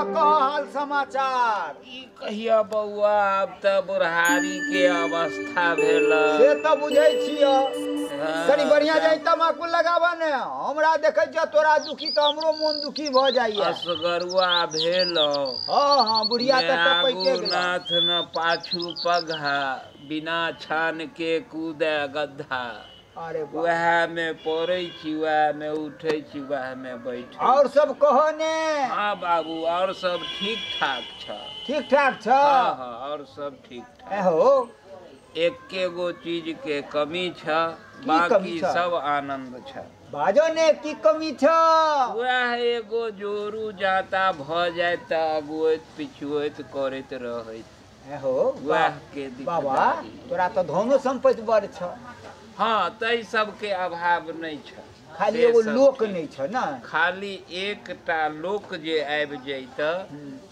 कह हाल समाचार। ई कहिया बौआ, आब तऽ बुढ़ारी के अवस्था भेल। से तऽ बुझै छियै। कनी बढ़िया जाय तमाकुल लगाबऽ ने, हमरा देखै छियै तोरा दुखी तऽ हमरो मोन दुखी भऽ जाइया। असगरुआ भेल। हँ हँ, बुढ़िया तऽ टपैके गेल। नाथ न पाछू पघा, बिना छान के कूदे गद्धा। अरे वएह में पड़ै छी, वएह में उठै छी, वएह में बैठै। और सब कहो ने। हाँ बाबू, और सब ठीक ठाक छ। ठीक ठाक छ? हाँ हाँ, और सब ठीक ठाक। हो एके गो चीज के कमी छ, बाकी सब आनंद छ। बाजो ने की कमी छ? वएह एगो जोरू जाता भ जाय त अगुएत पिछुएत करैत रहैत। हो वएह के बाबा, तोरा तऽ धनो संपत्ति बड़ छ। हाँ, तै सबके अभाव नहीं छ, खाली एगो लोक नहीं छ ना। खाली एकटा लोक जे आबि जैत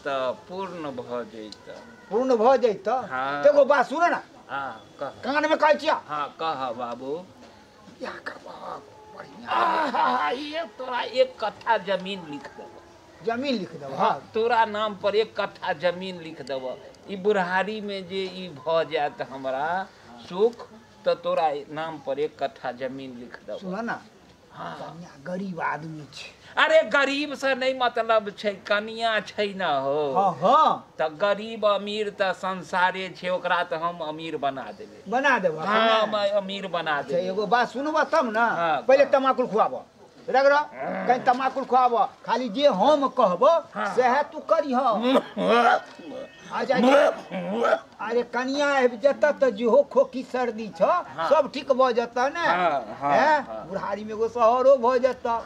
तऽ पूर्ण भऽ जैत। पूर्ण भऽ जैत? हाँ। एगो बात सुन ना। हाँ कह। कान में कहै छियै। हाँ कह बाबू। बियाह करबह बढ़िया। ये तोरा 1 कट्ठा जमीन लिख देबह। जमीन लिख देबह? हाँ, तोरा नाम पर 1 कट्ठा जमीन लिख देबह। ई बुढ़ारी में जे ई भऽ जायत हमरा सुख, तो तोरा नाम पर 1 कट्ठा जमीन लिख देबह। सुन ना। हाँ। कनिया गरीब आदमी छै। अरे गरीब से नहीं मतलब छै, कनिया छै ना हो। हाँ हाँ। तऽ गरीब अमीर तऽ संसारे छै, ओकरा तऽ हम अमीर बना देबै। बना देबह? हाँ, हम अमीर बना देबै। एगो बात सुनबह तब ना। हाँ, पहिले तमाकुल खुआबह। रगड़ कहीं तमाकुल खुआबह, खाली जे हम कहबो सएह तू करिह। अच्छा अरे कनिया आबि जेतऽ तऽ जेहो खोखी सर्दी छ सब ठीक भऽ जेतऽ ने। बुढ़ारी में एगो शहरो भऽ जेतऽ।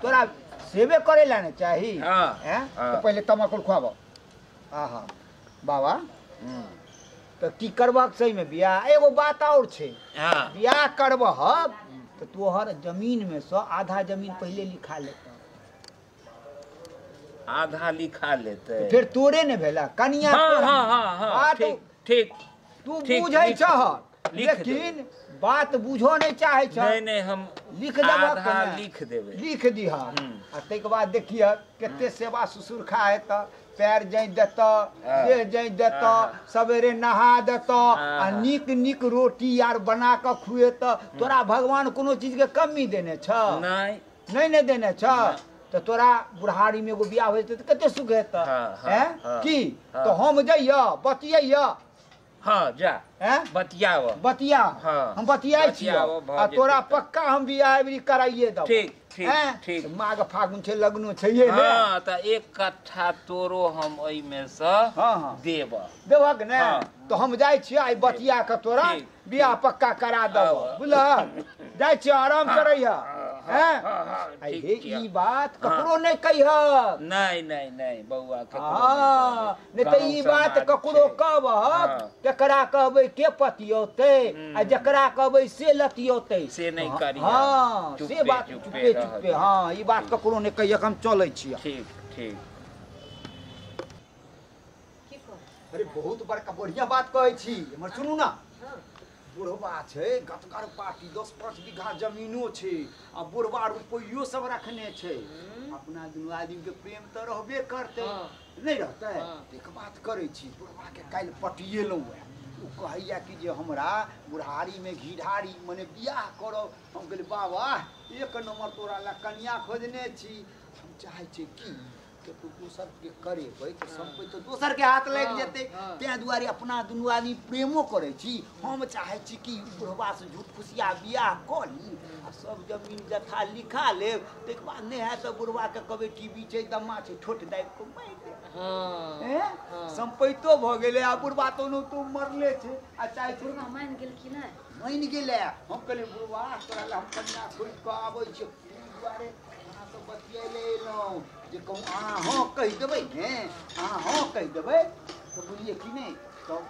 तोरा सेवे करे ला ने चाही। तऽ पहिले तमाकुल खुआबह। आहा बाबा, तऽ की करबह सही में बियाह? एगो बात और छै, बियाह करबह तऽ तोहर जमीन में से आधा जमीन पहिले लिखा लेतऽ। आधा लिखा लेते फिर तोरे ने भेला कनिया। हाँ हाँ हाँ हाँ, ठीक ठीक, तू बुझै छह लेकिन बात बुझो नहीं चाहे छ। नहीं नहीं, हम लिख देबह, आधा लिख देबै। लिख दिह आ तैके बाद देखिह कते सेवा ससुरखा हेतऽ, पैर जाइत देतऽ, देह जाइत देतऽ, सवेरे नहा देतऽ आ नीक नीक रोटी आर बना कऽ खुएतऽ। तोरा भगवान कोनो चीज के कमी देने छ? नहीं नहीं ने देने छ। तऽ तोरा बुढ़ारी में एगो बियाह हो जेतै तऽ कते सुख हेतऽ। हैं की तऽ हम जइयऽ बतियैयऽ? हाँ जा, बतियाव बतिया। हम बतियाइ छियै आ तोरा पक्का हम बियाह अबरी कराइए देब। ठीक ठीक ठीक। माघ फागुन छै, लगनो छै ने। हाँ, तऽ 1 कट्ठा तोरो हम ओहिमे से देब। देबहक ने? तऽ हम जाइ छियै आइ बतिया कऽ तोरा बियाह पक्का करा देब। बुझलहक? जाइ छियै, आराम से रहिह। ई बात ककरो नहीं कहिह। नहीं नहीं नहीं बौआ, नहीं तऽ ई बात ककरो कहबह, केकरा कहबै के पतियौतै आ जकरा कहबै से लतियौतै, से नहीं करिह। हाँ, से बात चुपे चुपे। हाँ, ई बात ककरो नहीं कहिह, हम चलै छियै। ठीक ठीक। अरे बहुत बड़का बढ़िया बात कहै छी, हमर सुनू ना। बुढ़बा छै गतगर पार्टी, 10-5 बीघा जमीनो छै आ बुढ़बा रुपैयो सब रखने छै। अपना दुनू आदमी के प्रेम तऽ रहबे करतै, नहीं रहतै? एक बात करै छी, बुढ़बा के काल्हि पटिएलहुँ हेँ। ओ कहैया कि जे हमरा बुढ़ारी में घिढारी मने बियाह करब। हम कहलियै बाबा 1 नंबर तोरा लए कनिया खोजने छी। हम चाहै छी कि तू दोसर के करेबै तऽ सम्पत्ति तऽ दोसर के हाथ लागि जेतै, तें दुआरे अपना दुनू आदमी प्रेमो करै छी। हम चाहै छी कि बुढ़बा से झूठ फुसिया बियाह कऽ ली आ सब जमीन जथा लिखा लेब। ताहिके बाद नहि हैत तऽ बुढ़बा के कहबै टीवी छै, दम्मा छै, ठोट दाबि कऽ मारि देब। सम्पैतो भऽ गेलै आ बुढ़बा तऽ ओनाहितो मरले छै। आ चाहै छै मानि गेल कि नहि? मानि गेलै। हम कहलियै बुढ़बा तोरा लए हम कनिया खोजि कऽ आबै छियौ, एहि दुआरे अहाँसँ बतियाइ लए एलहुँ जे कहूँ अहाँ हँ कहि देबै ने, अहाँ हँ कहि देबै तऽ बुझलियै कि नहि, तब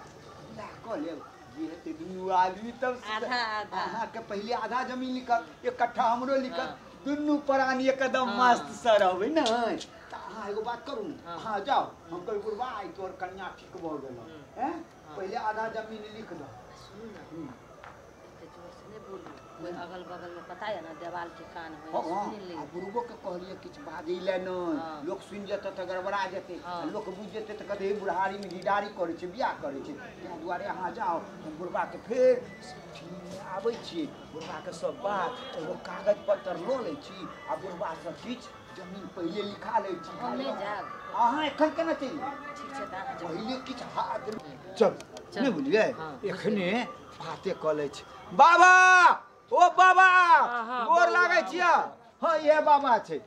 बियाह कऽ लेब। जे हेतै दुनू आदमी तब अहाँके पहिले आधा जमीन लिखत, 1 कट्ठा हमरो लिखत, दुनू प्राणी एकदम मस्त से रहबै ने। तऽ अहाँ एगो बात करू ने, अहाँ जाउ, हम कहबै बुढ़बा आइ तोहर कनिया ठीक भऽ गेलौ। हैं, पहिले आधा जमीन लिख दह। सुनू ना, जोर से नहीं बोलू। कोई अगल बगल में पता है ना देवाल के कान होय सुनि ले। आ बुढ़बो के कहलिए किछु बाजै ले न, लोक सुनि जेतै तऽ गड़बड़ा जेतै, लोक बुझि जेतै तऽ कहतै बुढ़ारी में घिढारी करै छै, बियाह करै छै। ताहि दुआरे अहाँ जाओ, हम बुढ़बा के फेर आबै छी, बुढ़बा के सब बात एगो कागज पत्तर लऽ लै छी आ बुढ़बा सब किछु जमीन पहिले लिखा लै छी। हम नहि जायब। अहाँ एखन केना चलि? ठीक छै तऽ अहाँ जाउ। पहिले किछु हाथ चल, नहि बुझलियै, एखने बाते कऽ लै छी। बाबा, ओ बाबा, गोर लागै छियै। हाँ इएह बाबा छै,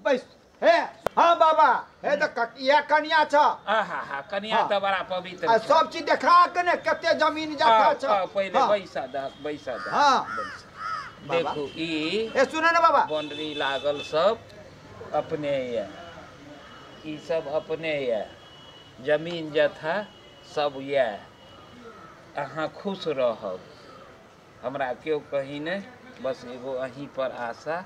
बैस। हे हाँ बाबा, हे तऽ इएह कनिया छ। आहा, कनिया तऽ बड़ा पवित्र आ सब चीज देखा के ने कते जमीन जथा छ। पहिले बैसा दहक, बैसा दहक। हाँ देखू ई, ए सुन ने बाबा, बाउंड्री लागल सब अपने ये, ई सब अपने ये, जमीन जथा सब ये, अहाँ खुश रहब, हमरा केओ कही नहि, बस एगो अहीं पर आशा।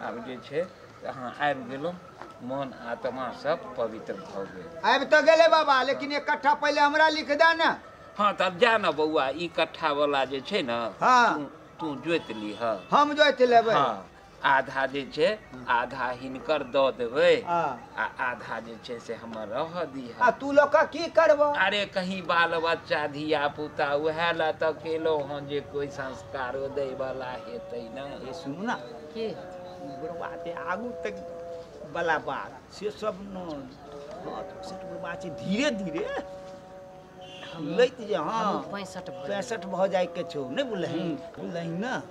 आब जे छै अहाँ आबि गेलहुँ, मन आत्मा सब पवित्र भऽ गेल। आबि तऽ गेलै बाबा, लेकिन एक कट्ठा पहिले हमरा लिख दे ने। हाँ तब जा ने बौआ, ई कट्ठा वाला जे छै ने, तू जोति लिह। हम जोति लेबै। हाँ, आधा जे छै आधा हिनकर दऽ देबै आ आधा जे छै से हमर रहऽ दिह। आ तू लोक की करबो? अरे कहीं बाल बच्चा धिया पुता उएह लए तऽ केलहुँ हँ जे कोइ संस्कारो दै वाला हेतै ने। ए सुनू ना, की बुढ़वा के आगू तक वाला बात से सब न, हाँ से बुढ़वा छै धीरे धीरे लैत जे। हाँ 65 भऽ जाय के छौ, नहि बुझलही, बुझलही ना,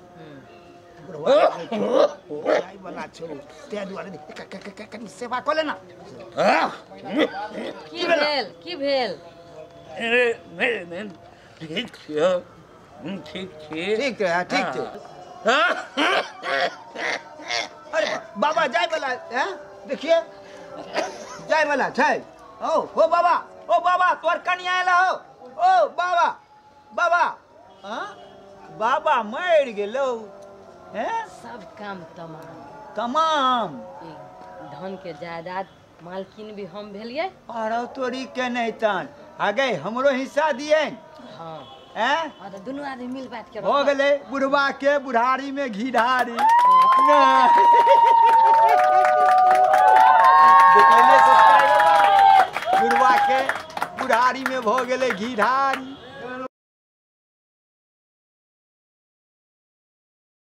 बुढ़वा जाय वाला छौ, ताहि दुआरे कनि सेवा कऽ ले ना। की भेल, की भेल? ठीक छियौ, ठीक छी, ठीक है, ठीक छै। अरे बाबा जाय वाला है, देखिए जाय वाला छै। ओ हो बाबा, ओ बाबा तोर कनिया आयल हो। ओ बाबा, बाबा, हाँ बाबा मरि गेलौ। हैं सब काम तमाम तमाम, धन के जायदाद मालकिन भी हम भेलिए। अरे तोरी के नहीं तन आगे हमरो हिस्सा दिए। हाँ हैं हाँ तो दोनों आदमी मिल बात के हो गेलै बुढ़वा के बुढ़ारी में घी ढारी। बुढ़वा के बुढ़ारी में भऽ गेलै घी ढारी।